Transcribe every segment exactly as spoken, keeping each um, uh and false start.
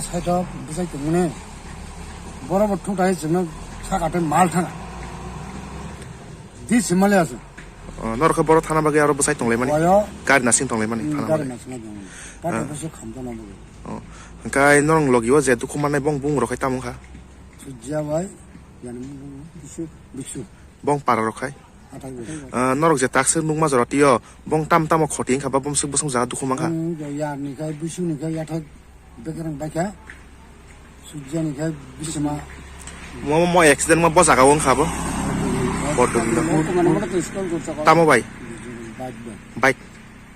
Side o bwsai tongmani. Borok bo thuk thai chwngno saka tei mal thanga. Di simali aswk. O, norok khe borok thana bagwi aro bwsai tonglaimani? Oyo. Gari nasing tonglaimani, hmm, thana bagwi? Gari nasing tonglaimani. Pata, ah, bwswk khamtana bagwi. O, hwnkhe norok logi o je dukhu mannai bong bung rok khai tamo kha? Sujya bai, yani bung bisu, bisu. Bong para rok khai? Athai bo. Ah, norok je takswk nukma jora tio, bong tam tamo khoti wngkha ba bumswk bwswk jaga dukhu mankha? Hmm, ya ni khai, bisu ni khai, yathai bekerang baikha. Sujya ni khai, bisima. Mo, mo accident mo bo jaga o wngkha bo? Bodol ni. Tamo bai? Bike bai. Bike.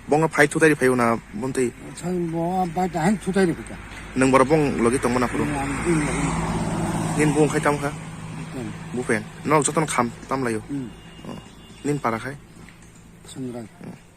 Bongno phai thutai ri phai na bumtwi? Sai bo bai ta han thutai ri phai ta. Nwng borok bong logi tongma na phuru? Nwng ang bini logi. Nin bung khai tamo kha? Bupen. Bupen. Nok jotono kham tam laio? Hmm. Oh. Nin para khai? Sangrai. Hmm.